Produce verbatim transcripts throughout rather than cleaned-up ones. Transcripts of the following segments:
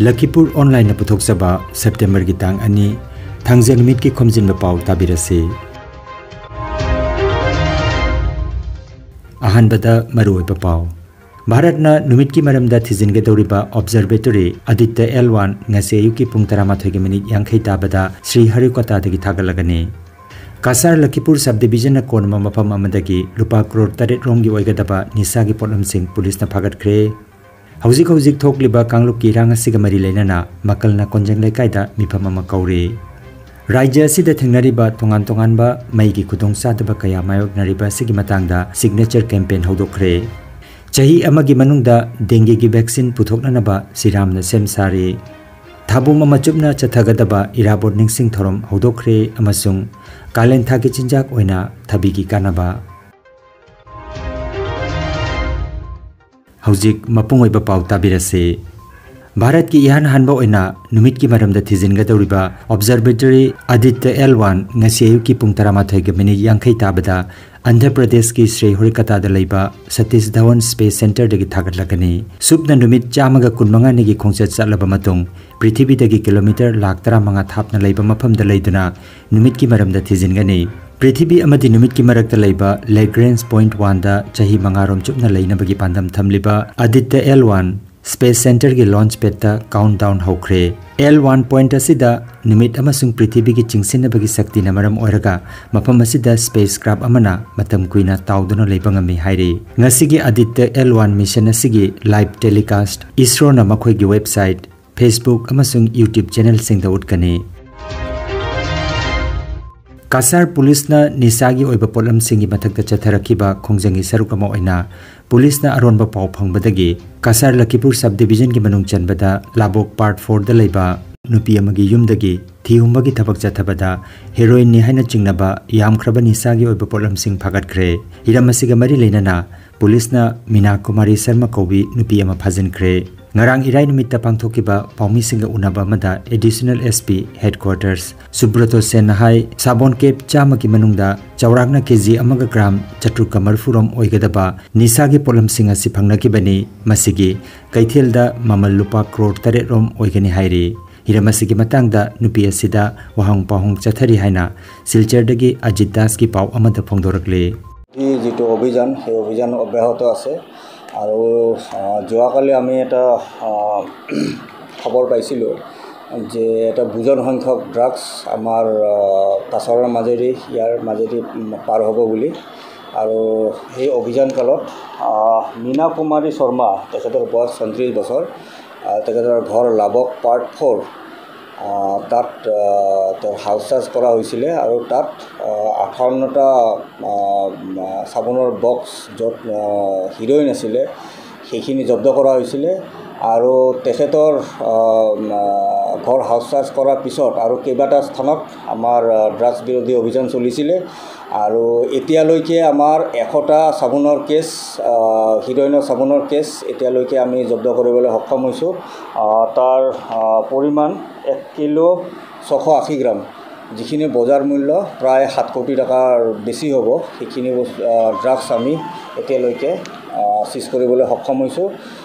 ꯂꯈꯤꯄꯨꯔ ꯑꯣꯟꯂꯥꯏꯟꯅ ꯄꯨꯊꯣꯛꯆꯕ ꯁꯦꯞꯇꯦꯝꯕꯔꯒꯤ ꯇꯥꯡ ꯑꯅꯤ, ꯊꯥꯡꯖ ꯅꯨꯃꯤꯠꯀꯤ ꯈꯣꯝꯖꯤꯟꯕ ꯄꯥꯎ ꯇꯥꯕꯤꯔꯁꯤ꯫ ꯑꯍꯥꯟꯕꯗ ꯃꯔꯨꯑꯣꯏꯕ ꯄꯥꯎ꯫ ꯚꯥꯔꯠꯅ ꯅꯨꯃꯤꯠꯀꯤ ꯃꯔꯝꯗ ꯊꯤꯖꯤꯟꯒꯗꯧꯔꯤꯕ ꯑꯣꯕꯖꯔꯕꯦꯇꯣꯔꯤ ꯑꯗꯤꯇ꯭ꯌ ꯑꯦꯜ ꯋꯥꯟ ꯉꯁꯤ ꯑꯌꯨꯛꯀꯤ ꯄꯨꯡ ꯇꯔꯥꯃꯥꯊꯣꯏꯒꯤ ꯃꯤꯅꯤꯠ ꯌꯥꯡꯈꯩ ꯇꯥꯕꯗ ꯁ꯭ꯔꯤ ꯍꯔꯤꯀꯣꯇꯥꯗꯒꯤ ꯊꯥꯒꯠꯂꯒꯅꯤ꯫ ꯀꯁꯥꯔ ꯂꯈꯤꯄꯨꯔ ꯁꯕ ꯗꯤꯕꯤꯖꯟꯅ ꯀꯣꯟꯕ ꯃꯐꯝ ꯑꯃꯗꯒꯤ ꯂꯨꯄꯥ ꯀ꯭ꯔꯣꯔ ꯇꯔꯦꯠ ꯔꯣꯝꯒꯤ ꯑꯣꯏꯒꯗꯕ ꯅꯤꯁꯥꯒꯤ ꯄꯣꯠꯂꯝꯁꯤꯡ ꯄꯨꯂꯤꯁꯅ ꯐꯥꯒꯠꯈ꯭ꯔꯦ꯫ ꯍꯧꯖꯤꯛ ꯍꯧꯖꯤꯛ ꯊꯣꯛꯂꯤꯕ ꯀꯥꯡꯂꯨꯞꯀꯤ ꯏꯔꯥꯡ ꯑꯁꯤꯒ ꯃꯔꯤ ꯂꯩꯅꯅ ꯃꯀꯜꯅ ꯀꯣꯟꯖꯪ ꯂꯩꯀꯥꯏꯗ ꯃꯤꯐꯝ ꯑꯃ ꯀꯧꯔꯤ꯫ ꯔꯥꯖ꯭ꯌ ꯑꯁꯤꯗ ꯊꯦꯡꯅꯔꯤꯕ ꯇꯣꯉꯥꯟ ꯇꯣꯉꯥꯟꯕ ꯃꯩꯒꯤ ꯈꯨꯗꯣꯡꯆꯥꯗꯕ ꯀꯌꯥ ꯃꯥꯌꯣꯛꯅꯔꯤꯕ ꯑꯁꯤꯒꯤ ꯃꯇꯥꯡꯗ signature campaign ꯍꯧꯗꯣꯛꯈ꯭ꯔꯦ꯫ ꯆꯍꯤ ꯑꯃꯒꯤ ꯃꯅꯨꯡꯗ ꯗꯦꯡꯒꯤꯒꯤ vaccine ꯄꯨꯊꯣꯛꯅꯅꯕ ꯁꯤꯔꯥꯝꯅ ꯁꯦꯝ ꯁꯥꯔꯤ꯫ ꯊꯥꯕꯨꯝ ꯑꯃ ꯆꯨꯞꯅ ꯆꯠꯊꯒꯗꯕ ꯏꯔꯥꯕꯣꯠ ꯅꯤꯡꯁꯤꯡ ꯊꯧꯔꯝ ꯍꯧꯗꯣꯛꯈ꯭ꯔꯦ ꯑꯃꯁꯨꯡ ꯀꯥꯂꯦꯟ ꯊꯥꯒꯤ ꯆꯤꯟꯖꯥꯛ ꯑꯣꯏꯅ ꯊꯕꯤꯒꯤ ꯀꯥꯟꯅꯕ꯫ ꯍꯧꯖꯤꯛ ꯃꯄꯨꯡ ꯑꯣꯏꯕ ꯄꯥꯎ ꯇꯥꯕꯤꯔꯁꯤ꯫ ꯚꯥꯔꯠꯀꯤ ꯏꯍꯥꯟ ꯍꯥꯟꯕ ꯑꯣꯏꯅ ꯅꯨꯃꯤꯠꯀꯤ ꯃꯔꯝꯗ ꯊꯤꯖꯤꯟꯒꯗꯧꯔꯤꯕ ꯑꯣꯕꯖꯔꯕꯦꯇꯣꯔꯤ ꯑꯗꯤꯇ꯭ꯌ ꯑꯦꯜ ꯋꯥꯟ ꯉꯁꯤ ꯑꯌꯨꯛꯀꯤ ꯄꯨꯡ ꯇꯔꯥꯃꯥꯊꯣꯏꯒ ꯃꯤꯅꯤꯠ ꯌꯥꯡꯈꯩ ꯇꯥꯕꯗ ꯑꯟꯙ꯭ꯔ ꯄ꯭ꯔꯗꯦꯁꯀꯤ ꯁ꯭ꯔꯤ ꯍꯣꯔꯤꯀꯇꯥꯗ ꯂꯩꯕ ꯁꯇꯤꯁ ꯙꯋꯟ ꯁ꯭ꯄꯦꯁ ꯁꯦꯟꯇꯔꯗꯒꯤ ꯊꯥꯒꯠꯂꯒꯅꯤ꯫ ꯁꯨꯞꯅ ꯅꯨꯃꯤꯠ ꯆꯥꯝꯃꯒ ꯀꯨꯟꯃꯉꯥꯅꯤꯒꯤ ꯈꯣꯡꯆꯠ ꯆꯠꯂꯕ ꯃꯇꯨꯡ, ꯄ꯭ꯔꯤꯊꯤꯕꯤꯗꯒꯤ ꯀꯤꯂꯣꯃꯤꯇꯔ ꯂꯥꯈ ꯇꯔꯥꯃꯉꯥ ꯊꯥꯞꯅ ꯂꯩꯕ ꯃꯐꯝꯗ ꯂꯩꯗꯨꯅ ꯅꯨꯃꯤꯠꯀꯤ ꯃꯔꯝꯗ ꯊꯤꯖꯤꯟꯒꯅꯤ꯫ ꯄ꯭ꯔꯤꯊꯤꯕꯤ ꯑꯃꯗꯤ ꯅꯨꯃꯤꯠꯀꯤ ꯃꯔꯛꯇ ꯂꯩꯕ ꯂꯦꯒ꯭ꯔꯦꯟꯖ ꯄꯣꯏꯟꯠ ꯋꯥꯟꯗ ꯆꯍꯤ ꯃꯉꯥꯔꯣꯝ ꯆꯨꯞꯅ ꯂꯩꯅꯕꯒꯤ ꯄꯥꯟꯗꯝ ꯊꯝꯂꯤꯕ ꯑꯗꯤꯇ꯭ꯌ ꯑꯦꯜ ꯋꯥꯟ ꯁ꯭ꯄꯦꯁ ꯁꯦꯟꯇꯔꯒꯤ ꯂꯣꯟꯆ ꯄꯦꯗꯇ ꯀꯥꯎꯟꯠ ꯗꯥꯎꯟ ꯍꯧꯈ꯭ꯔꯦ꯫ ꯑꯦꯜ ꯋꯥꯟ ꯄꯣꯏꯟꯠ ꯑꯁꯤꯗ ꯅꯨꯃꯤꯠ ꯑꯃꯁꯨꯡ ꯄ꯭ꯔꯤꯊꯤꯕꯤꯒꯤ ꯆꯤꯡꯁꯤꯟꯅꯕꯒꯤ ꯁꯛꯇꯤꯅ ꯃꯔꯝ ꯑꯣꯏꯔꯒ ꯃꯐꯝ ꯑꯁꯤꯗ ꯁ꯭ꯄꯦꯁ ꯀ꯭ꯔꯥꯐ ꯑꯃꯅ ꯃꯇꯝ ꯀꯨꯏꯅ ꯇꯥꯎꯗꯨꯅ ꯂꯩꯕ ꯉꯝꯃꯤ ꯍꯥꯏꯔꯤ꯫ ꯉꯁꯤꯒꯤ ꯑꯗꯤꯇ꯭ꯌ ꯑꯦꯜ ꯋꯥꯟ ꯃꯤꯁꯟ ꯑꯁꯤꯒꯤ ꯂꯥꯏꯚ ꯇꯦꯂꯤꯀꯥꯁꯠ ꯏꯁꯔꯣꯅ ꯃꯈꯣꯏꯒꯤ ꯋꯦꯕꯁꯥꯏꯠ, Facebook ꯑꯃꯁꯨꯡ YouTube ꯆꯦꯅꯦꯜꯁꯤꯡꯗ ꯎꯠꯀꯅꯤ꯫ ꯀꯁꯥꯔ ꯄꯨꯂꯤꯁꯅ ꯅꯤꯁꯥꯒꯤ ꯑꯣꯏꯕ ꯄꯣꯠꯂꯝꯁꯤꯡꯒꯤ ꯃꯊꯛꯇ ꯆꯠꯊꯔꯛꯈꯤꯕ ꯈꯣꯡꯖꯪꯒꯤ ꯁꯔꯨꯛ ꯑꯃ ꯑꯣꯏꯅ ꯄꯨꯂꯤꯁꯅ ꯑꯔꯣꯟꯕ ꯄꯥꯎ ꯐꯪꯕꯗꯒꯤ ꯀꯁꯥꯔ ꯂꯈꯤꯄꯨꯔ ꯁꯕ ꯗꯤꯕꯤꯖꯟꯒꯤ ꯃꯅꯨꯡ ꯆꯟꯕꯗ ꯂꯥꯕꯣꯛ ꯄꯥꯔꯠ ꯐꯣꯔꯗ ꯂꯩꯕ ꯅꯨꯄꯤ ꯑꯃꯒꯤ ꯌꯨꯝꯗꯒꯤ ꯊꯤꯍꯨꯝꯕꯒꯤ ꯊꯕꯛ ꯆꯠꯊꯕꯗ ꯍꯦꯔꯣꯏꯟꯅꯤ ꯍꯥꯏꯅ ꯆꯤꯡꯅꯕ ꯌꯥꯝꯈ꯭ꯔꯕ ꯅꯤꯁꯥꯒꯤ ꯑꯣꯏꯕ ꯄꯣꯠꯂꯝꯁꯤꯡ ꯐꯥꯒꯠꯈ꯭ꯔꯦ꯫ ꯍꯤꯔꯝ ꯑꯁꯤꯒ ꯃꯔꯤ ꯂꯩꯅꯅ ꯄꯨꯂꯤꯁꯅ ꯃꯤꯅꯥ ꯀꯨꯃꯥꯔꯤ ꯁꯔꯃ ꯀꯧꯕꯤ ꯅꯨꯄꯤ ꯑꯃ ꯐꯥꯖꯤꯟꯈ꯭ꯔꯦ꯫ ꯉꯔꯥꯡ ꯏꯔꯥꯏ ꯅꯨꯃꯤꯠꯇ ꯄꯥꯡꯊꯣꯛꯈꯤꯕ ꯄꯥꯎꯃꯤꯁꯤꯡꯒ ꯎꯅꯕ ꯑꯃꯗ Additional S P Headquarters ꯁꯨꯕ꯭ꯔꯇꯣ ꯁꯦꯟꯅ ꯍꯥꯏ, ꯁꯥꯕꯣꯟ ꯀꯦꯞ ꯆꯥꯝꯃꯒꯤ ꯃꯅꯨꯡꯗ ꯆꯥꯎꯔꯥꯛꯅ ꯀꯦ ꯖꯤ ꯑꯃꯒ ꯒ꯭ꯔꯥꯝ ꯆꯥꯇ꯭ꯔꯨꯛꯀ ꯃꯔꯤꯐꯨ ꯔꯣꯝ ꯑꯣꯏꯒꯗꯕ ꯅꯤꯁꯥꯒꯤ ꯄꯣꯠꯂꯝꯁꯤꯡ ꯑꯁꯤ ꯐꯪꯅꯈꯤꯕꯅꯤ꯫ ꯃꯁꯤꯒꯤ ꯀꯩꯊꯦꯜꯗ ꯃꯃꯜ ꯂꯨꯄꯥ ꯀ꯭ꯔꯣꯔ ꯇꯔꯦꯠ ꯔꯣꯝ ꯑꯣꯏꯒꯅꯤ ꯍꯥꯏꯔꯤ꯫ ꯍꯤꯔꯝ ꯑꯁꯤꯒꯤ ꯃꯇꯥꯡꯗ ꯅꯨꯄꯤ ꯑꯁꯤꯗ ꯋꯥꯍꯪ ꯄꯥꯎꯍꯪ ꯆꯠꯊꯔꯤ ꯍꯥꯏꯅ ꯁꯤꯜꯆꯔꯗꯒꯤ ꯑꯖꯤꯠ ꯗꯥꯁꯀꯤ ꯄꯥꯎ ꯑꯃꯗ ꯐꯣꯡꯗꯣꯔꯛꯂꯤ꯫ এই যিটো অভিযান, সেই অভিযান অব্যাহত আছে। আৰু আহ, যোৱাকালি আমি এটা আহ, খবৰ পাইছিলোঁ যে এটা বুজন সংখ্যক ড্ৰাগছ আমাৰ আহ, কাছাৰৰ মাজেদি, ইয়াৰ মাজেদি উম, পাৰ হ'ব বুলি। আৰু সেই অভিযান কালত আহ, মীনা কুমাৰী শৰ্মা, তেখেতৰ বয়স চৌত্ৰিছ বছৰ, আহ, তেখেতৰ ঘৰ লাবক পাৰ্ট ফ'ৰ, আহ, তাত আহ, তেওঁৰ হাউচ চাৰ্চ কৰা হৈছিলে আৰু তাত আহ, আঠাৱন্নটা আহ, চাবোনৰ বক্স, য'ত আহ, হিৰইন আছিলে, সেইখিনি জব্দ কৰা হৈছিলে। আৰু তেখেতৰ আহ, আহ, ঘৰ হাউচ চাৰ্চ কৰাৰ পিছত আৰু কেইবাটা স্থানত আমাৰ আহ, ড্ৰাগছ বিৰোধী অভিযান চলিছিলে। আৰু এতিয়ালৈকে আমাৰ এশটা চাবোনৰ কেছ, আহ, হিৰইনৰ চাবোনৰ কেছ এতিয়ালৈকে আমি জব্দ কৰিবলৈ সক্ষম হৈছোঁ। আহ, তাৰ আহ, পৰিমাণ এক কিলো ছশ আশী গ্ৰাম, যিখিনি বজাৰ মূল্য প্ৰায় সাত কোটি টকাৰ বেছি হ'ব, সেইখিনি বস্তু, আহ, ড্ৰাগছ আমি এতিয়ালৈকে আহ, চিজ কৰিবলৈ সক্ষম হৈছোঁ।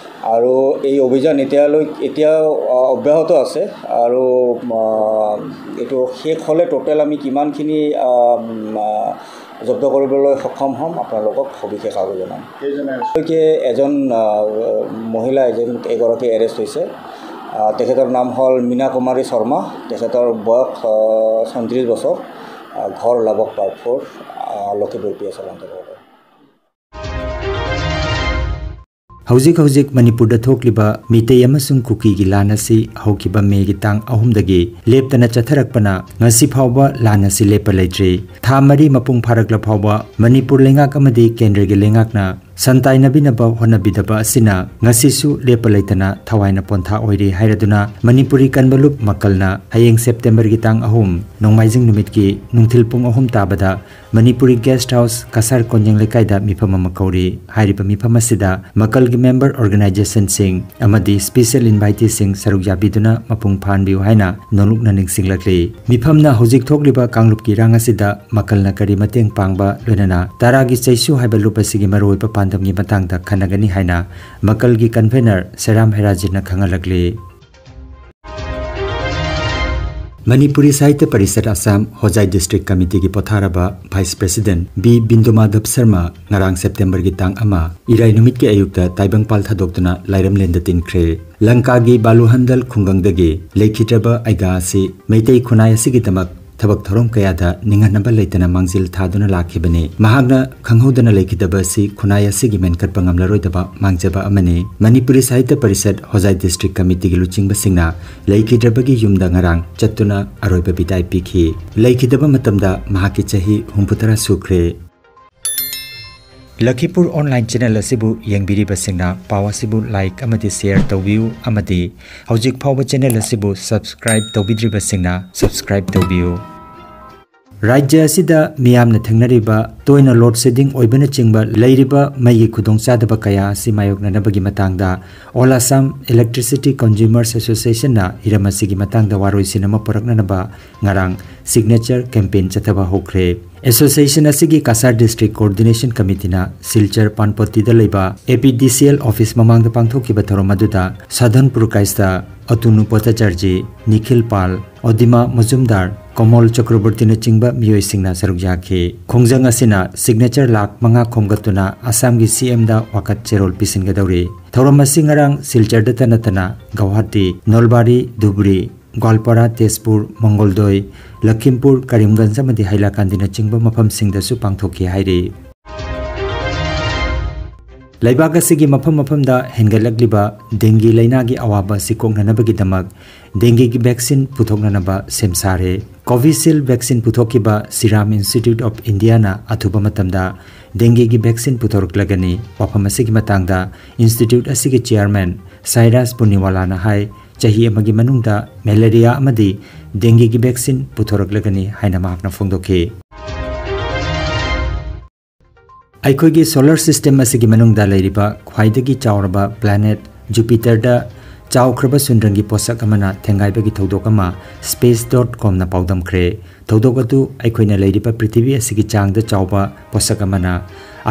আৰু এই অভিযান এতিয়ালৈ, এতিয়াও আহ, অব্যাহত আছে। আৰু আহ, এইটো শেষ হ'লে টোটেল আমি কিমানখিনি আহ, উম, আহ, জব্দ কৰিবলৈ সক্ষম হ'ম, আপোনালোকক সবিশেষ আৰু জনাম। এতিয়ালৈকে এজন আহ, মহিলা এজন এগৰাকী এৰেষ্ট হৈছে। আহ, তেখেতৰ নাম হ'ল মীনা কুমাৰী শৰ্মা। তেখেতৰ বয়স আহ, চৌত্ৰিছ বছৰ, আহ, ঘৰ লাবক পাৰ্ট ফ'ৰ, আহ, লখিমপুৰ পি এছৰ অন্তৰ্গত। ꯍꯧꯖꯤꯛ ꯍꯧꯖꯤꯛ ꯃꯅꯤꯄꯨꯔꯗ ꯊꯣꯛꯂꯤꯕ ꯃꯤꯇꯩ ꯑꯃꯁꯨꯡ ꯀꯨꯀꯤꯒꯤ ꯂꯥꯟ ꯑꯁꯤ ꯍꯧꯈꯤꯕ ꯃꯦꯒꯤ ꯇꯥꯡ ꯑꯍꯨꯝꯗꯒꯤ ꯂꯦꯞꯇꯅ ꯆꯠꯊꯔꯛꯄꯅ ꯉꯁꯤ ꯐꯥꯎꯕ ꯂꯥꯟ ꯑꯁꯤ ꯂꯦꯞꯄ ꯂꯩꯇ꯭ꯔꯤ꯫ ꯊꯥ ꯃꯔꯤ ꯃꯄꯨꯡ ꯐꯥꯔꯛꯂ ꯐꯥꯎꯕ ꯃꯅꯤꯄꯨꯔ ꯂꯩꯉꯥꯛ ꯑꯃꯗꯤ ꯀꯦꯟꯗ꯭ꯔꯒꯤ ꯂꯩꯉꯥꯛꯅ ꯁꯟꯇꯥꯏꯅꯕꯤꯅꯕ ꯍꯣꯠꯅꯕꯤꯗꯕ ꯑꯁꯤꯅ ꯉꯁꯤꯁꯨ ꯂꯦꯞꯄ ꯂꯩꯇꯅ ꯊꯋꯥꯏꯅ ꯄꯣꯟꯊꯥ ꯑꯣꯏꯔꯤ ꯍꯥꯏꯔꯗꯨꯅ ꯃꯅꯤꯄꯨꯔꯤ ꯀꯟꯕ ꯂꯨꯞ ꯃꯀꯜꯅ ꯍꯌꯦꯡ ꯁꯦꯞꯇꯦꯝꯕꯔꯒꯤ ꯇꯥꯡ ꯑꯍꯨꯝ ꯅꯣꯡꯃꯥꯏꯖꯤꯡ ꯅꯨꯃꯤꯠꯀꯤ ꯅꯨꯡꯊꯤꯜ ꯄꯨꯡ ꯑꯍꯨꯝ ꯇꯥꯕꯗ ꯃꯅꯤꯄꯨꯔꯤ ꯒꯦꯁ ꯍꯥꯎꯁ ꯀꯁꯥꯔ ꯀꯣꯟꯖꯦꯡ ꯂꯩꯀꯥꯏꯗ ꯃꯤꯐꯝ ꯑꯃ ꯀꯧꯔꯤ꯫ ꯍꯥꯏꯔꯤꯕ ꯃꯤꯐꯝ ꯑꯁꯤꯗ ꯃꯀꯜꯒꯤ ꯃꯦꯝꯕꯔ ꯑꯣꯔꯒꯅꯥꯏꯖꯦꯁꯟꯁꯤꯡ ꯑꯃꯗꯤ ꯁ꯭ꯄꯤꯁꯦꯜ ꯏꯟꯚꯥꯏꯇꯤꯁꯤꯡ ꯁꯔꯨꯛ ꯌꯥꯕꯤꯗꯨꯅ ꯃꯄꯨꯡ ꯐꯥꯍꯟꯕꯤꯌꯨ ꯍꯥꯏꯅ ꯅꯣꯂꯨꯛꯅ ꯅꯤꯡꯁꯤꯡꯂꯛꯂꯤ꯫ ꯃꯤꯐꯝꯅ ꯍꯧꯖꯤꯛ ꯊꯣꯛꯂꯤꯕ ꯀꯥꯡꯂꯨꯞꯀꯤ ꯏꯔꯥꯡ ꯑꯁꯤꯗ ꯃꯀꯜꯅ ꯀꯔꯤ ꯃꯇꯦꯡ ꯄꯥꯡꯕ, ꯂꯣꯏꯅꯅ ꯇꯔꯥꯒꯤ ꯆꯩꯁꯨ ꯍꯥꯏꯕ ꯂꯨꯞ ꯑꯁꯤꯒꯤ ꯃꯔꯨꯑꯣꯏꯕ ꯄꯥꯟꯗꯝꯒꯤ ꯃꯇꯥꯡꯗ ꯈꯟꯅꯒꯅꯤ ꯍꯥꯏꯅ ꯃꯀꯜꯒꯤ ꯀꯟꯚꯦꯅꯔ ꯁꯦꯔꯥꯝ ꯍꯦꯔꯥꯖꯤꯠꯅ ꯈꯪꯍꯜꯂꯛꯂꯤ꯫ ꯃꯅꯤꯄꯨꯔꯤ ꯁꯥꯍꯤꯇ꯭ꯌ ꯄꯔꯤꯁꯠ ꯑꯁꯥꯝ ꯍꯣꯖꯥꯏ ꯗꯤꯁꯇ꯭ꯔꯤꯛ ꯀꯃꯤꯇꯤꯒꯤ ꯄꯣꯊꯥꯔꯕ ꯚꯥꯏꯁ ꯄ꯭ꯔꯦꯁꯤꯗꯦꯟꯠ ꯕꯤ ꯕꯤꯟꯗꯨꯃꯥꯙꯕ ꯁꯔꯃ ꯉꯔꯥꯡ ꯁꯦꯞꯇꯦꯝꯕꯔꯒꯤ ꯇꯥꯡ ꯑꯃ ꯏꯔꯥꯏ ꯅꯨꯃꯤꯠꯀꯤ ꯑꯌꯨꯛꯇ ꯇꯥꯏꯕꯪꯄꯥꯜ ꯊꯥꯗꯣꯛꯇꯨꯅ ꯂꯥꯏꯔꯝꯂꯦꯟꯗ ꯇꯤꯟꯈ꯭ꯔꯦ꯫ ꯂꯪꯀꯥꯒꯤ ꯕꯥꯂꯨꯍꯟꯗꯜ ꯈꯨꯡꯒꯪꯗꯒꯤ ꯂꯩꯈꯤꯗ꯭ꯔꯕ ꯑꯩꯒꯥ ꯑꯁꯤ ꯃꯩꯇꯩ ꯈꯨꯟꯅꯥꯏ ꯑꯁꯤꯒꯤꯗꯃꯛ ꯊꯕꯛ ꯊꯧꯔꯝ ꯀꯌꯥꯗ ꯅꯤꯡꯍꯟꯅꯕ ꯂꯩꯇꯅ ꯃꯥꯡꯖꯤꯜ ꯊꯥꯗꯨꯅ ꯂꯥꯛꯈꯤꯕꯅꯤ꯫ ꯃꯍꯥꯛꯅ ꯈꯪꯍꯧꯗꯅ ꯂꯩꯈꯤꯗꯕ ꯑꯁꯤ ꯈꯨꯟꯅꯥꯏ ꯑꯁꯤꯒꯤ ꯃꯦꯟꯈꯠꯄ ꯉꯝꯂꯔꯣꯏꯗꯕ ꯃꯥꯡꯖꯕ ꯑꯃꯅꯤ꯫ ꯃꯅꯤꯄꯨꯔꯤ ꯁꯥꯍꯤꯇ꯭ꯌ ꯄꯔꯤꯁꯠ ꯍꯣꯖꯥꯏ ꯗꯤꯁꯇ꯭ꯔꯤꯛ ꯀꯃꯤꯇꯤꯒꯤ ꯂꯨꯆꯤꯡꯕꯁꯤꯡꯅ ꯂꯩꯈꯤꯗ꯭ꯔꯕꯒꯤ ꯌꯨꯝꯗ ꯉꯔꯥꯡ ꯆꯠꯇꯨꯅ ꯑꯔꯣꯏꯕ ꯕꯤꯗꯥꯏ ꯄꯤꯈꯤ꯫ ꯂꯩꯈꯤꯗꯕ ꯃꯇꯝꯗ ꯃꯍꯥꯛꯀꯤ ꯆꯍꯤ ꯍꯨꯝꯐꯨꯇꯔꯥ ꯁꯨꯈ꯭ꯔꯦ꯫ ꯂꯈꯤꯄꯨꯔ ꯑꯣꯟꯂꯥꯏꯟ ꯆꯦꯅꯦꯜ ꯑꯁꯤꯕꯨ ꯌꯦꯡꯕꯤꯔꯤꯕꯁꯤꯡꯅ ꯄꯥꯎ ꯑꯁꯤꯕꯨ ꯂꯥꯏꯛ ꯑꯃꯗꯤ ꯁꯦꯌꯔ ꯇꯧꯕꯤꯌꯨ ꯑꯃꯗꯤ ꯍꯧꯖꯤꯛ ꯐꯥꯎꯕ ꯆꯦꯅꯦꯜ ꯑꯁꯤꯕꯨ ꯁꯕꯁꯀ꯭ꯔꯥꯏꯕ ꯇꯧꯕꯤꯗ꯭ꯔꯤꯕꯁꯤꯡꯅ ꯁꯕꯁꯀ꯭ꯔꯥꯏꯕ ꯇꯧꯕꯤꯌꯨ꯫ ꯔꯥꯖ꯭ꯌ ꯑꯁꯤꯗ ꯃꯤꯌꯥꯝꯅ ꯊꯦꯡꯅꯔꯤꯕ ꯇꯣꯏꯅ ꯂꯣꯗ ꯁꯦꯗꯤꯡ ꯑꯣꯏꯕꯅꯆꯤꯡꯕ ꯂꯩꯔꯤꯕ ꯃꯩꯒꯤ ꯈꯨꯗꯣꯡꯆꯥꯗꯕ ꯀꯌꯥ ꯑꯁꯤ ꯃꯥꯌꯣꯛꯅꯅꯕꯒꯤ ꯃꯇꯥꯡꯗ All Assam Electricity Consumers Associationꯅ ꯍꯤꯔꯝ ꯑꯁꯤꯒꯤ ꯃꯇꯥꯡꯗ ꯋꯥꯔꯣꯏꯁꯤꯟ ꯑꯃ ꯄꯨꯔꯛꯅꯅꯕ ꯉꯔꯥꯡ ꯁꯤꯒꯅꯦꯆꯔ ꯀꯦꯝꯄꯦꯟ ꯆꯠꯊꯕ ꯍꯧꯈ꯭ꯔꯦ꯫ ꯑꯦꯁꯣꯁꯤꯌꯦꯁꯟ ꯑꯁꯤꯒꯤ ꯀꯁꯥꯔ ꯗꯤꯁꯇ꯭ꯔꯤꯛ ꯀꯣꯑꯣꯔꯗꯤꯅꯦꯁꯟ ꯀꯃꯤꯇꯤꯅ ꯁꯤꯜꯆꯔ ꯄꯥꯟꯄꯣꯇꯤꯗ ꯂꯩꯕ APDCL ꯑꯣꯐꯤꯁ ꯃꯃꯥꯡꯗ ꯄꯥꯡꯊꯣꯛꯈꯤꯕ ꯊꯧꯔꯝ ꯑꯗꯨꯗ ꯁꯥꯙꯟꯄꯨꯔ ꯀꯥꯏꯁꯇ, ꯑꯇꯨꯅꯨ ꯄꯣꯇꯥꯆꯥꯔꯖꯤ, ꯅꯤꯈꯤꯜ ꯄꯥꯜ, ꯑꯣꯗꯤꯃꯥ ꯃꯖꯨꯝꯗꯥꯔ, ꯀꯣꯃꯣꯜ ꯆꯀ꯭ꯔꯕꯔꯇꯤꯅꯆꯤꯡꯕ ꯃꯤꯑꯣꯏꯁꯤꯡꯅ ꯁꯔꯨꯛ ꯌꯥꯈꯤ꯫ ꯈꯣꯡꯖꯪ ꯑꯁꯤꯅ ꯁꯤꯒꯅꯦꯆꯔ ꯂꯥꯈ ꯃꯉꯥ ꯈꯣꯝꯒꯠꯇꯨꯅ ꯑꯁꯥꯝꯒꯤ CMꯗ ꯋꯥꯀꯠ ꯆꯦꯔꯣꯜ ꯄꯤꯁꯤꯟꯒꯗꯧꯔꯤ꯫ ꯊꯧꯔꯝ ꯑꯁꯤ ꯉꯔꯥꯡ ꯁꯤꯜꯆꯔꯗꯇ ꯅꯠꯇꯅ ꯒꯧꯍꯥꯇꯤ, ꯅꯣꯜꯕꯥꯔꯤ, ꯙꯨꯕ꯭ꯔꯤ, ꯒ꯭ꯋꯥꯜꯄꯥꯔꯥ, ꯇꯦꯖꯄꯨꯔ, ꯃꯪꯒꯣꯜꯗꯣꯏ, ꯂꯈꯤꯝꯄꯨꯔ, ꯀꯔꯤꯝꯒꯟꯖ ꯑꯃꯗꯤ ꯍꯩꯂꯥꯀꯥꯟꯗꯤꯅꯆꯤꯡꯕ ꯃꯐꯝꯁꯤꯡꯗꯁꯨ ꯄꯥꯡꯊꯣꯛꯈꯤ ꯍꯥꯏꯔꯤ꯫ ꯂꯩꯕꯥꯛ ꯑꯁꯤꯒꯤ ꯃꯐꯝ ꯃꯐꯝꯗ ꯍꯦꯟꯒꯠꯂꯛꯂꯤꯕ ꯗꯦꯡꯒꯤ ꯂꯩꯅꯥꯒꯤ ꯑꯋꯥꯕ ꯑꯁꯤ ꯀꯣꯛꯅꯅꯕꯒꯤꯗꯃꯛ ꯗꯦꯡꯒꯤꯒꯤ vaccine ꯄꯨꯊꯣꯛꯅꯅꯕ ꯁꯦꯝ ꯁꯥꯔꯦ꯫ Covishield vaccine ꯄꯨꯊꯣꯛꯈꯤꯕ Serum Institute of Indiaꯅ ꯑꯊꯨꯕ ꯃꯇꯝꯗ ꯗꯦꯡꯒꯤꯒꯤ vaccine ꯄꯨꯊꯣꯔꯛꯂꯒꯅꯤ꯫ ꯋꯥꯐꯝ ꯑꯁꯤꯒꯤ ꯃꯇꯥꯡꯗ institute ꯑꯁꯤꯒꯤ chairman ꯁꯥꯏꯔꯥꯁ ꯄꯨꯅꯤꯋꯥꯂꯥꯅ ꯍꯥꯏ, ꯆꯍꯤ ꯑꯃꯒꯤ ꯃꯅꯨꯡꯗ ꯃꯦꯂꯦꯔꯤꯌꯥ ꯑꯃꯗꯤ ꯗꯦꯡꯒꯤꯒꯤ vaccine ꯄꯨꯊꯣꯔꯛꯂꯒꯅꯤ ꯍꯥꯏꯅ ꯃꯍꯥꯛꯅ ꯐꯣꯡꯗꯣꯛꯈꯤ꯫ ꯑꯩꯈꯣꯏꯒꯤ solar system ꯑꯁꯤꯒꯤ ꯃꯅꯨꯡꯗ ꯂꯩꯔꯤꯕ ꯈ꯭ꯋꯥꯏꯗꯒꯤ ꯆꯥꯎꯔꯕ planet Jupiterꯗ ꯆꯥꯎꯈ꯭ꯔꯕ ꯁꯨꯟꯗ꯭ꯔꯪꯒꯤ ꯄꯣꯠꯁꯛ ꯑꯃꯅ ꯊꯦꯡꯒꯥꯏꯕꯒꯤ ꯊꯧꯗꯣꯛ ꯑꯃ space dot comꯅ ꯄꯥꯎꯗꯝꯈ꯭ꯔꯦ꯫ ꯊꯧꯗꯣꯛ ꯑꯗꯨ ꯑꯩꯈꯣꯏꯅ ꯂꯩꯔꯤꯕ ꯄ꯭ꯔꯤꯊꯤꯕꯤ ꯑꯁꯤꯒꯤ ꯆꯥꯡꯗ ꯆꯥꯎꯕ ꯄꯣꯠꯁꯛ ꯑꯃꯅ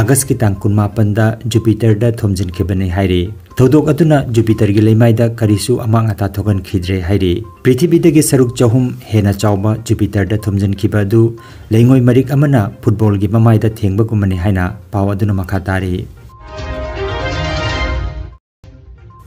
ꯑꯥꯒꯁꯀꯤ ꯇꯥꯡ ꯀꯨꯟꯃꯥꯄꯟꯗ Jupiterꯗ ꯊꯣꯝꯖꯤꯟꯈꯤꯕꯅꯤ ꯍꯥꯏꯔꯤ꯫ ꯊꯧꯗꯣꯛ ꯑꯗꯨꯅ Jupiterꯒꯤ ꯂꯩꯃꯥꯏꯗ ꯀꯔꯤꯁꯨ ꯑꯃꯥꯡ ꯑꯇꯥ ꯊꯣꯛꯍꯟꯈꯤꯗ꯭ꯔꯦ ꯍꯥꯏꯔꯤ꯫ ꯄ꯭ꯔꯤꯊꯤꯕꯤꯗꯒꯤ ꯁꯔꯨꯛ ꯆꯍꯨꯝ ꯍꯦꯟꯅ ꯆꯥꯎꯕ Jupiterꯗ ꯊꯣꯝꯖꯤꯟꯈꯤꯕ ꯑꯗꯨ ꯂꯩꯉꯣꯏ ꯃꯔꯤꯛ ꯑꯃꯅ footballꯒꯤ ꯃꯃꯥꯏꯗ ꯊꯦꯡꯕꯒꯨꯝꯕꯅꯤ ꯍꯥꯏꯅ ꯄꯥꯎ ꯑꯗꯨꯅ ꯃꯈꯥ ꯇꯥꯔꯤ꯫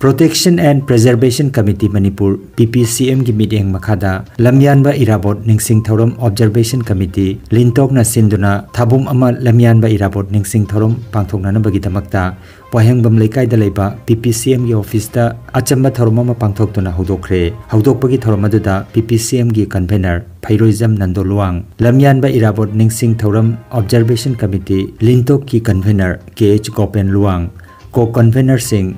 Protection and Preservation Committee Manipur, PPCMꯒꯤ ꯃꯤꯠꯌꯦꯡ ꯃꯈꯥꯗ ꯂꯝꯌꯥꯟꯕ ꯏꯔꯥꯕꯣꯠ ꯅꯤꯡꯁꯤꯡ ꯊꯧꯔꯝ Observation Committee, ꯂꯤꯟꯇꯣꯛꯅ ꯁꯤꯟꯗꯨꯅ ꯊꯥꯕꯨꯝ ꯑꯃ ꯂꯝꯌꯥꯟꯕ ꯏꯔꯥꯕꯣꯠ ꯅꯤꯡꯁꯤꯡ ꯊꯧꯔꯝ ꯄꯥꯡꯊꯣꯛꯅꯅꯕꯒꯤꯗꯃꯛꯇ ꯋꯥꯍꯦꯡꯕꯝ ꯂꯩꯀꯥꯏꯗ ꯂꯩꯕ PPCMꯒꯤ officeꯇ ꯑꯆꯝꯕ ꯊꯧꯔꯝ ꯑꯃ ꯄꯥꯡꯊꯣꯛꯇꯨꯅ ꯍꯧꯗꯣꯛꯈ꯭ꯔꯦ꯫ ꯍꯧꯗꯣꯛꯄꯒꯤ ꯊꯧꯔꯝ ꯑꯗꯨꯗ PPCMꯒꯤ convener ꯐꯩꯔꯣꯏꯖꯝ ꯅꯟꯗꯣ ꯂꯨꯋꯥꯡ, ꯂꯝꯌꯥꯟꯕ ꯏꯔꯥꯕꯣꯠ ꯅꯤꯡꯁꯤꯡ ꯊꯧꯔꯝ Observation Committee, ꯂꯤꯟꯇꯣꯛꯀꯤ convener ꯀꯦ ꯑꯩꯆ ꯒꯣꯄꯦꯟ ꯂꯨꯋꯥꯡ, co-convenerꯁꯤꯡ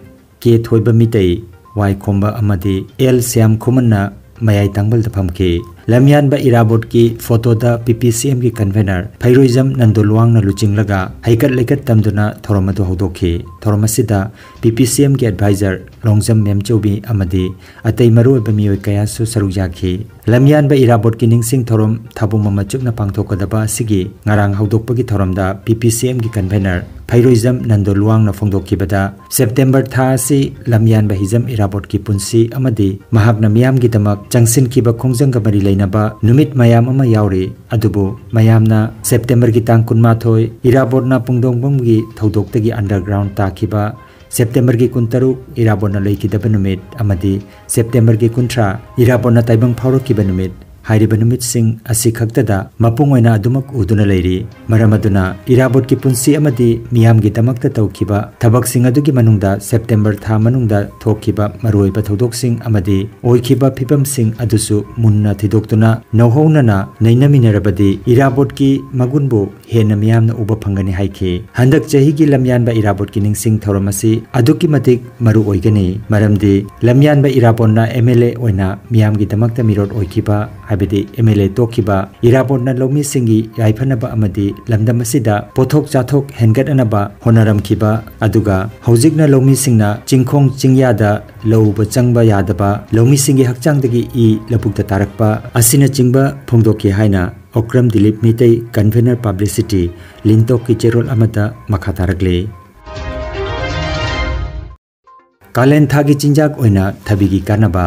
ꯀꯦ ꯊꯣꯏꯕ ꯃꯤꯇꯩ, ꯋꯥꯏ ꯈꯣꯝꯕ ꯑꯃꯗꯤ ꯑꯦꯜ ꯁ꯭ꯌꯥꯝ ꯈꯨꯃꯟꯅ ꯃꯌꯥꯏ ꯇꯥꯡꯕꯜꯗ ꯐꯝꯈꯤ꯫ ꯂꯝꯌꯥꯟꯕ ꯏꯔꯥꯕꯣꯠꯀꯤ photoꯗ PPCMꯒꯤ convener ꯐꯩꯔꯣꯏꯖꯝ ꯅꯟꯗꯣ ꯂꯨꯋꯥꯡꯅ ꯂꯨꯆꯤꯡꯂꯒ ꯍꯩꯀꯠ ꯂꯩꯀꯠ ꯇꯝꯗꯨꯅ ꯊꯧꯔꯝ ꯑꯗꯨ ꯍꯧꯗꯣꯛꯈꯤ꯫ ꯊꯧꯔꯝ ꯑꯁꯤꯗ PPCMꯒꯤ advisor ꯂꯣꯡꯖꯝ ꯃꯦꯝꯆꯧꯕꯤ ꯑꯃꯗꯤ ꯑꯇꯩ ꯃꯔꯨꯑꯣꯏꯕ ꯃꯤꯑꯣꯏ ꯀꯌꯥꯁꯨ ꯁꯔꯨꯛ ꯌꯥꯈꯤ꯫ ꯂꯝꯌꯥꯟꯕ ꯏꯔꯥꯕꯣꯠꯀꯤ ꯅꯤꯡꯁꯤꯡ ꯊꯧꯔꯝ ꯊꯥꯕꯨꯝ ꯑꯃ ꯆꯨꯞꯅ ꯄꯥꯡꯊꯣꯛꯀꯗꯕ ꯑꯁꯤꯒꯤ ꯉꯔꯥꯡ ꯍꯧꯗꯣꯛꯄꯒꯤ ꯊꯧꯔꯝꯗ PPCMꯒꯤ convener ꯐꯩꯔꯣꯏꯖꯝ ꯅꯟꯗꯣ ꯂꯨꯋꯥꯡꯅ ꯐꯣꯡꯗꯣꯛꯈꯤꯕꯗ, ꯁꯦꯞꯇꯦꯝꯕꯔ ꯊꯥ ꯑꯁꯤ ꯂꯝꯌꯥꯟꯕ ꯍꯤꯖꯝ ꯏꯔꯥꯕꯣꯠꯀꯤ ꯄꯨꯟꯁꯤ ꯑꯃꯗꯤ ꯃꯍꯥꯛꯅ ꯃꯤꯌꯥꯝꯒꯤꯗꯃꯛ ꯆꯪꯁꯤꯟꯈꯤꯕ ꯈꯣꯡꯖꯪꯒ ꯃꯔꯤ ꯂꯩꯅꯕ ꯅꯨꯃꯤꯠ ꯃꯌꯥꯝ ꯑꯃ ꯌꯥꯎꯔꯤ꯫ ꯑꯗꯨꯕꯨ ꯃꯌꯥꯝꯅ ꯁꯦꯞꯇꯦꯝꯕꯔꯒꯤ ꯇꯥꯡ ꯀꯨꯟꯃꯥꯊꯣꯏ ꯏꯔꯥꯕꯣꯠꯅ ꯄꯨꯡꯗꯣꯡꯕꯝꯒꯤ ꯊꯧꯗꯣꯛꯇꯒꯤ underground ꯇꯥꯈꯤꯕ, ꯁꯦꯞꯇꯦꯝꯕꯔꯒꯤ ꯀꯨꯟꯇꯔꯨꯛ ꯏꯔꯥꯕꯣꯠꯅ ꯂꯩꯈꯤꯗꯕ ꯅꯨꯃꯤꯠ ꯑꯃꯗꯤ ꯁꯦꯞꯇꯦꯝꯕꯔꯒꯤ ꯀꯨꯟꯊ꯭ꯔꯥ ꯏꯔꯥꯕꯣꯠꯅ ꯇꯥꯏꯕꯪ ꯐꯥꯎꯔꯛꯈꯤꯕ ꯅꯨꯃꯤꯠ ꯍꯥꯏꯔꯤꯕ ꯅꯨꯃꯤꯠꯁꯤꯡ ꯑꯁꯤ ꯈꯛꯇꯗ ꯃꯄꯨꯡ ꯑꯣꯏꯅ ꯑꯗꯨꯃꯛ ꯎꯗꯨꯅ ꯂꯩꯔꯤ꯫ ꯃꯔꯝ ꯑꯗꯨꯅ ꯏꯔꯥꯕꯣꯠꯀꯤ ꯄꯨꯟꯁꯤ ꯑꯃꯗꯤ ꯃꯤꯌꯥꯝꯒꯤꯗꯃꯛꯇ ꯇꯧꯈꯤꯕ ꯊꯕꯛꯁꯤꯡ ꯑꯗꯨꯒꯤ ꯃꯅꯨꯡꯗ ꯁꯦꯞꯇꯦꯝꯕꯔ ꯊꯥ ꯃꯅꯨꯡꯗ ꯊꯣꯛꯈꯤꯕ ꯃꯔꯨꯑꯣꯏꯕ ꯊꯧꯗꯣꯛꯁꯤꯡ ꯑꯃꯗꯤ ꯑꯣꯏꯈꯤꯕ ꯐꯤꯕꯝꯁꯤꯡ ꯑꯗꯨꯁꯨ ꯃꯨꯟꯅ ꯊꯤꯗꯣꯛꯇꯨꯅ ꯅꯧꯍꯧꯅꯅ ꯅꯩꯅꯃꯤꯟꯅꯔꯕꯗꯤ ꯏꯔꯥꯕꯣꯠꯀꯤ ꯃꯒꯨꯟꯕꯨ ꯍꯦꯟꯅ ꯃꯤꯌꯥꯝꯅ ꯎꯕ ꯐꯪꯒꯅꯤ ꯍꯥꯏꯈꯤ꯫ ꯍꯟꯗꯛ ꯆꯍꯤꯒꯤ ꯂꯝꯌꯥꯟꯕ ꯏꯔꯥꯕꯣꯠꯀꯤ ꯅꯤꯡꯁꯤꯡ ꯊꯧꯔꯝ ꯑꯁꯤ ꯑꯗꯨꯛꯀꯤ ꯃꯇꯤꯛ ꯃꯔꯨ ꯑꯣꯏꯒꯅꯤ, ꯃꯔꯝꯗꯤ ꯂꯝꯌꯥꯟꯕ ꯏꯔꯥꯕꯣꯠꯅ MLA ꯑꯣꯏꯅ ꯃꯤꯌꯥꯝꯒꯤꯗꯃꯛꯇ ꯃꯤꯔꯣꯠ ꯑꯣꯏꯈꯤꯕ, ꯍꯥꯏꯕꯗꯤ MLA ꯇꯣꯛꯈꯤꯕ ꯏꯔꯥꯕꯣꯠꯅ ꯂꯧꯃꯤꯁꯤꯡꯒꯤ ꯌꯥꯏꯐꯅꯕ ꯑꯃꯗꯤ ꯂꯝꯗꯝ ꯑꯁꯤꯗ ꯄꯣꯠꯊꯣꯛ ꯆꯥꯊꯣꯛ ꯍꯦꯟꯒꯠꯅꯅꯕ ꯍꯣꯠꯅꯔꯝꯈꯤꯕ, ꯑꯗꯨꯒ ꯍꯧꯖꯤꯛꯅ ꯂꯧꯃꯤꯁꯤꯡꯅ ꯆꯤꯡꯈꯣꯡ ꯆꯤꯡꯌꯥꯗ ꯂꯧ ꯎꯕ ꯆꯪꯕ ꯌꯥꯗꯕ, ꯂꯧꯃꯤꯁꯤꯡꯒꯤ ꯍꯛꯆꯥꯡꯗꯒꯤ ꯏ ꯂꯧꯕꯨꯛꯇ ꯇꯥꯔꯛꯄ ꯑꯁꯤꯅꯆꯤꯡꯕ ꯐꯣꯡꯗꯣꯛꯈꯤ ꯍꯥꯏꯅ ꯑꯣꯀ꯭ꯔꯝ ꯗꯤꯂꯤꯞ ꯃꯤꯇꯩ convener publicity ꯂꯤꯟꯇꯣꯛꯀꯤ ꯆꯦꯔꯣꯜ ꯑꯃꯗ ꯃꯈꯥ ꯇꯥꯔꯛꯂꯤ꯫ ꯀꯥꯂꯦꯟ ꯊꯥꯒꯤ ꯆꯤꯟꯖꯥꯛ ꯑꯣꯏꯅ ꯊꯕꯤꯒꯤ ꯀꯥꯟꯅꯕ꯫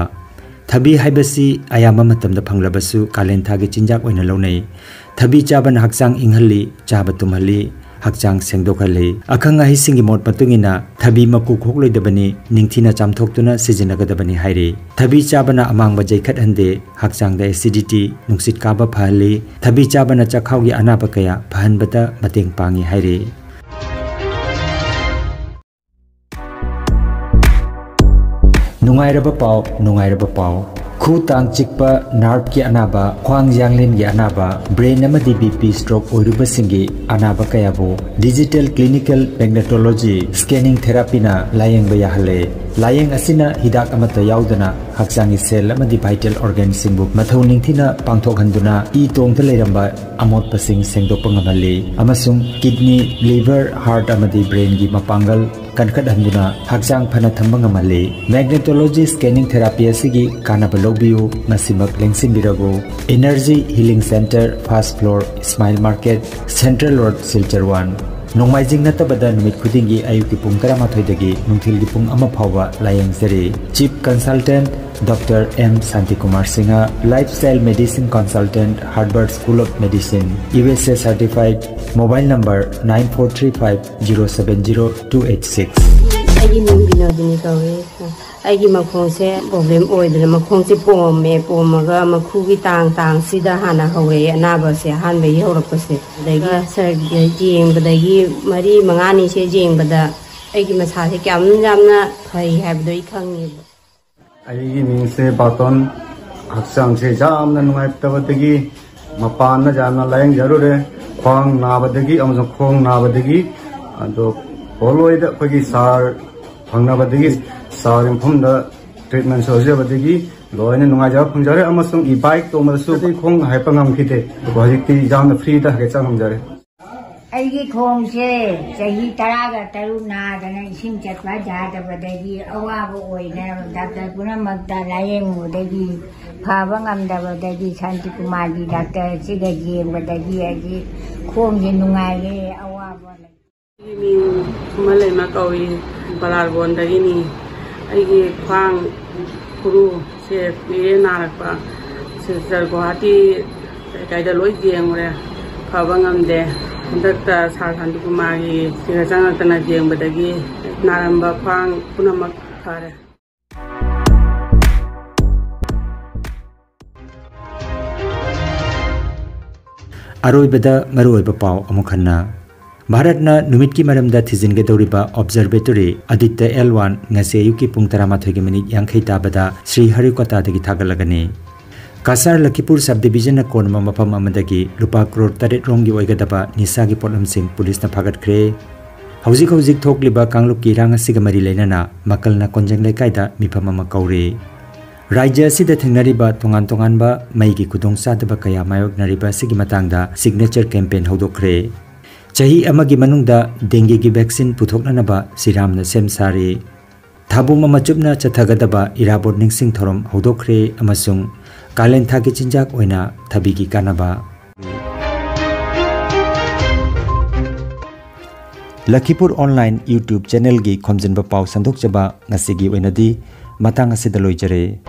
ꯊꯕꯤ ꯍꯥꯏꯕꯁꯤ ꯑꯌꯥꯝꯕ ꯃꯇꯝꯗ ꯐꯪꯂꯕꯁꯨ ꯀꯥꯂꯦꯟ ꯊꯥꯒꯤ ꯆꯤꯟꯖꯥꯛ ꯑꯣꯏꯅ ꯂꯧꯅꯩ꯫ ꯊꯕꯤ ꯆꯥꯕꯅ ꯍꯛꯆꯥꯡ ꯏꯪꯍꯜꯂꯤ, ꯆꯥꯕ ꯇꯨꯝꯍꯜꯂꯤ, ꯍꯛꯆꯥꯡ ꯁꯦꯡꯗꯣꯛꯍꯜꯂꯤ꯫ ꯑꯈꯪ ꯑꯍꯩꯁꯤꯡꯒꯤ ꯃꯣꯠ ꯃꯇꯨꯡ ꯏꯟꯅ ꯊꯕꯤ ꯃꯀꯨ ꯈꯣꯛꯂꯣꯏꯗꯕꯅꯤ, ꯅꯤꯡꯊꯤꯅ ꯆꯥꯝꯊꯣꯛꯇꯨꯅ ꯁꯤꯖꯤꯟꯅꯒꯗꯕꯅꯤ ꯍꯥꯏꯔꯤ꯫ ꯊꯕꯤ ꯆꯥꯕꯅ ꯑꯃꯥꯡꯕ ꯌꯩꯈꯠꯍꯟꯗꯦ, ꯍꯛꯆꯥꯡꯗ acidity, ꯅꯨꯡꯁꯤꯠ ꯀꯥꯕ ꯐꯍꯜꯂꯤ꯫ ꯊꯕꯤ ꯆꯥꯕꯅ ꯆꯥꯛꯈꯥꯎꯒꯤ ꯑꯅꯥꯕ ꯀꯌꯥ ꯐꯍꯟꯕꯗ ꯃꯇꯦꯡ ꯄꯥꯡꯏ ꯍꯥꯏꯔꯤ꯫ ꯅꯨꯡꯉꯥꯏꯔꯕ ꯄꯥꯎ, ꯅꯨꯡꯉꯥꯏꯔꯕ ꯄꯥꯎ꯫ ꯈꯨ ꯇꯥꯡ ꯆꯤꯛꯄ, nerveꯀꯤ ꯑꯅꯥꯕ, ꯈ꯭ꯋꯥꯡ ꯌꯥꯡꯂꯦꯟꯒꯤ ꯑꯅꯥꯕ, brain ꯑꯃꯗꯤ BP stroke ꯑꯣꯏꯔꯨꯕꯁꯤꯡꯒꯤ ꯑꯅꯥꯕ ꯀꯌꯥꯕꯨ digital clinical magnetology scanning therapyꯅ ꯂꯥꯌꯦꯡꯕ ꯌꯥꯍꯜꯂꯦ꯫ ꯂꯥꯌꯦꯡ ꯑꯁꯤꯅ ꯍꯤꯗꯥꯛ ꯑꯃꯠꯇ ꯌꯥꯎꯗꯅ ꯍꯛꯆꯥꯡꯒꯤ cell ꯑꯃꯗꯤ vital organꯁꯤꯡꯕꯨ ꯃꯊꯧ ꯅꯤꯡꯊꯤꯅ ꯄꯥꯡꯊꯣꯛꯍꯟꯗꯨꯅ ꯏ ꯇꯣꯡꯗ ꯂꯩꯔꯝꯕ ꯑꯃꯣꯠꯄꯁꯤꯡ ꯁꯦꯡꯗꯣꯛꯄ ꯉꯝꯍꯜꯂꯤ ꯑꯃꯁꯨꯡ kidney, liver, heart ꯑꯃꯗꯤ brainꯒꯤ ꯃꯄꯥꯡꯒꯜ ꯀꯟꯈꯠꯍꯟꯗꯨꯅ ꯍꯛꯆꯥꯡ ꯐꯅ ꯊꯝꯕ ꯉꯝꯍꯜꯂꯤ꯫ Magnetology scanning therapy ꯑꯁꯤꯒꯤ ꯀꯥꯟꯅꯕ ꯂꯧꯕꯤꯌꯨ, ꯉꯁꯤꯃꯛ ꯂꯦꯡꯁꯤꯟꯕꯤꯔꯕꯨ꯫ Energy Healing Center, first floor, Smile Market, Central Road, Silchar one꯫ ꯅꯣꯡꯃꯥꯏꯖꯤꯡ ꯅꯠꯇꯕꯗ ꯅꯨꯃꯤꯠ ꯈꯨꯗꯤꯡꯒꯤ ꯑꯌꯨꯛꯀꯤ ꯄꯨꯡ ꯇꯔꯥꯃꯥꯊꯣꯏꯗꯒꯤ ꯅꯨꯡꯊꯤꯜꯒꯤ ꯄꯨꯡ ꯑꯃ ꯐꯥꯎꯕ ꯂꯥꯌꯦꯡꯖꯔꯤ꯫ Chief Consultant Doctor M Shantikumar Singha, Lifestyle Medicine Consultant, Harvard School of Medicine, USA certified, mobile number nine four three five zero seven zero two eight six. ꯑꯩꯒꯤ ꯃꯤꯡ ꯕꯤꯅꯣꯗꯤꯅꯤ ꯀꯧꯏ꯫ ꯑꯩꯒꯤ ꯃꯈꯣꯡꯁꯦ ꯄ꯭ꯔꯣꯕ꯭ꯂꯦꯝ ꯑꯣꯏꯗꯅ ꯃꯈꯣꯡꯁꯦ ꯄꯣꯝꯃꯦ꯫ ꯄꯣꯝꯃꯒ ꯃꯈꯨꯒꯤ ꯇꯥꯡ ꯇꯥꯡꯁꯤꯗ ꯍꯥꯟꯅ ꯍꯧꯔꯛꯑꯦ ꯑꯅꯥꯕꯁꯦ, ꯑꯍꯥꯟꯕꯒꯤ ꯍꯧꯔꯛꯄꯁꯦ꯫ ꯑꯗꯒꯤ ꯁꯔ ꯌꯦꯡꯕꯗꯒꯤ ꯃꯔꯤ ꯃꯉꯥꯅꯤꯁꯦ ꯌꯦꯡꯕꯗ ꯑꯩꯒꯤ ꯃꯁꯥꯁꯦ ꯀꯌꯥꯝ ꯌꯥꯝꯅ ꯐꯩ ꯍꯥꯏꯕꯗꯣ ꯑꯩ ꯈꯪꯉꯦꯕ꯫ ꯑꯩꯒꯤ ꯃꯤꯡꯁꯦ ꯕꯥꯇꯣꯟ꯫ ꯍꯛꯆꯥꯡꯁꯦ ꯌꯥꯝꯅ ꯅꯨꯡꯉꯥꯏꯇꯕꯗꯒꯤ ꯃꯄꯥꯟꯗ ꯌꯥꯝꯅ ꯂꯥꯌꯦꯡꯖꯔꯨꯔꯦ꯫ ꯈ꯭ꯋꯥꯡ ꯅꯥꯕꯗꯒꯤ ꯑꯃꯁꯨꯡ ꯈꯣꯡ ꯅꯥꯕꯗꯒꯤ꯫ ꯑꯗꯣ ꯄꯣꯂꯣꯏꯗ ꯑꯩꯈꯣꯏꯒꯤ ꯁꯥꯔ ꯐꯪꯅꯕꯗꯒꯤ, ꯁꯥꯔ ꯌꯨꯝꯐꯝꯗ ꯇ꯭ꯔꯤꯠꯃꯦꯟ ꯁꯣꯏꯖꯕꯗꯒꯤ ꯂꯣꯏꯅ ꯅꯨꯡꯉꯥꯏꯖꯕ ꯐꯪꯖꯔꯦ꯫ ꯑꯃꯁꯨꯡ ꯏ ꯕꯥꯏꯛ ꯇꯣꯡꯕꯗꯁꯨ ꯑꯩ ꯈꯣꯡ ꯍꯥꯏꯐꯠ ꯉꯝꯈꯤꯗꯦ꯫ ꯑꯗꯨꯕꯨ ꯍꯧꯖꯤꯛꯇꯤ ꯌꯥꯝꯅ ꯐ꯭ꯔꯤꯗ ꯍꯥꯏꯐꯦꯠ ꯆꯪꯉꯝꯖꯔꯦ꯫ ꯑꯩꯒꯤ ꯈꯣꯡꯁꯦ ꯆꯍꯤ ꯇꯔꯥꯒ ꯇꯔꯨꯛ ꯅꯥꯗꯅ ꯏꯁꯤꯡ ꯆꯠꯄ ꯌꯥꯗꯕꯗꯒꯤ ꯑꯋꯥꯕ ꯑꯣꯏꯅ ꯗꯥꯛꯇꯔ ꯄꯨꯝꯅꯃꯛꯇ ꯂꯥꯌꯦꯡꯕꯗꯒꯤ ꯐꯕ ꯉꯝꯗꯕꯗꯒꯤ ꯁꯥꯟꯇꯤꯀꯨꯃꯥꯔꯒꯤ ꯗꯥꯛꯇꯔꯁꯤꯒ ꯌꯦꯡꯕꯗꯒꯤ ꯑꯩꯒꯤ ꯈꯣꯡꯁꯦ ꯅꯨꯡꯉꯥꯏꯔꯦ, ꯑꯋꯥꯕ ꯂꯩ꯫ ꯑꯩꯒꯤ ꯃꯤꯡ ꯈꯨꯃꯟꯂꯩꯃ ꯀꯧꯏ, ꯕꯂꯥꯔꯕꯣꯟꯗꯒꯤꯅꯤ꯫ ꯑꯩꯒꯤ ꯈ꯭ꯋꯥꯡ ꯈꯨꯔꯨꯁꯦ ꯀꯨꯏꯔꯦ ꯅꯥꯔꯛꯄ꯫ ꯁꯤꯜꯆꯔ, ꯒꯨꯋꯥꯍꯥꯇꯤ ꯀꯩꯀꯥꯏꯗ ꯂꯣꯏ ꯌꯦꯡꯉꯨꯔꯦ, ꯐꯕ ꯉꯝꯗꯦ꯫ ꯍꯟꯗꯛꯇ ꯁꯥꯔ ꯁꯥꯟꯇꯤꯀꯨꯃꯥꯔꯒꯤ ꯁꯤꯗ ꯆꯪꯉꯛꯇꯅ ꯌꯦꯡꯕꯗꯒꯤ ꯅꯥꯔꯝꯕ ꯈ꯭ꯋꯥꯡ ꯄꯨꯝꯅꯃꯛ ꯐꯔꯦ꯫ ꯑꯔꯣꯏꯕꯗ ꯃꯔꯨꯑꯣꯏꯕ ꯄꯥꯎ ꯑꯃꯨꯛ ꯍꯟꯅ꯫ ꯚꯥꯔꯠꯅ ꯅꯨꯃꯤꯠꯀꯤ ꯃꯔꯝꯗ ꯊꯤꯖꯤꯟꯒꯗꯧꯔꯤꯕ ꯑꯣꯕꯖꯔꯕꯦꯇꯣꯔꯤ ꯑꯗꯤꯇ꯭ꯌ ꯑꯦꯜ ꯋꯥꯟ ꯉꯁꯤ ꯑꯌꯨꯛꯀꯤ ꯄꯨꯡ ꯇꯔꯥꯃꯥꯊꯣꯏꯒꯤ ꯃꯤꯅꯤꯠ ꯌꯥꯡꯈꯩ ꯇꯥꯕꯗ ꯁ꯭ꯔꯤ ꯍꯔꯤꯀꯣꯇꯥꯗꯒꯤ ꯊꯥꯒꯠꯂꯒꯅꯤ꯫ ꯀꯁꯥꯔ ꯂꯈꯤꯄꯨꯔ ꯁꯕ ꯗꯤꯕꯤꯖꯟꯅ ꯀꯣꯟꯕ ꯃꯐꯝ ꯑꯃꯗꯒꯤ ꯂꯨꯄꯥ ꯀ꯭ꯔꯣꯔ ꯇꯔꯦꯠ ꯔꯣꯝꯒꯤ ꯑꯣꯏꯒꯗꯕ ꯅꯤꯁꯥꯒꯤ ꯄꯣꯠꯂꯝꯁꯤꯡ ꯄꯨꯂꯤꯁꯅ ꯐꯥꯒꯠꯈ꯭ꯔꯦ꯫ ꯍꯧꯖꯤꯛ ꯍꯧꯖꯤꯛ ꯊꯣꯛꯂꯤꯕ ꯀꯥꯡꯂꯨꯞꯀꯤ ꯏꯔꯥꯡ ꯑꯁꯤꯒ ꯃꯔꯤ ꯂꯩꯅꯅ ꯃꯀꯜꯅ ꯀꯣꯟꯖꯪ ꯂꯩꯀꯥꯏꯗ ꯃꯤꯐꯝ ꯑꯃ ꯀꯧꯔꯤ꯫ ꯔꯥꯖ꯭ꯌ ꯑꯁꯤꯗ ꯊꯦꯡꯅꯔꯤꯕ ꯇꯣꯉꯥꯟ ꯇꯣꯉꯥꯟꯕ ꯃꯩꯒꯤ ꯈꯨꯗꯣꯡꯆꯥꯗꯕ ꯀꯌꯥ ꯃꯥꯌꯣꯛꯅꯔꯤꯕ ꯑꯁꯤꯒꯤ ꯃꯇꯥꯡꯗ signature campaign ꯍꯧꯗꯣꯛꯈ꯭ꯔꯦ꯫ ꯆꯍꯤ ꯑꯃꯒꯤ ꯃꯅꯨꯡꯗ dengueꯒꯤ vaccine ꯄꯨꯊꯣꯛꯅꯅꯕ ꯁꯤꯔꯥꯝꯅ ꯁꯦꯝ ꯁꯥꯔꯤ꯫ ꯊꯥꯕꯨꯝ ꯑꯃ ꯆꯨꯞꯅ ꯆꯠꯊꯒꯗꯕ ꯏꯔꯥꯕꯣꯠ ꯅꯤꯡꯁꯤꯡ ꯊꯧꯔꯝ ꯍꯧꯗꯣꯛꯈ꯭ꯔꯦ ꯑꯃꯁꯨꯡ ꯀꯥꯂꯦꯟ ꯊꯥꯒꯤ ꯆꯤꯟꯖꯥꯛ ꯑꯣꯏꯅ ꯊꯕꯤꯒꯤ ꯀꯥꯟꯅꯕ꯫ ꯂꯈꯤꯄꯨꯔ online YouTube channelꯒꯤ ꯈꯣꯝꯖꯤꯟꯕ ꯄꯥꯎ ꯁꯟꯗꯣꯛꯆꯕ ꯉꯁꯤꯒꯤ ꯑꯣꯏꯅꯗꯤ ꯃꯇꯥꯡ ꯑꯁꯤꯗ ꯂꯣꯏꯖꯔꯦ꯫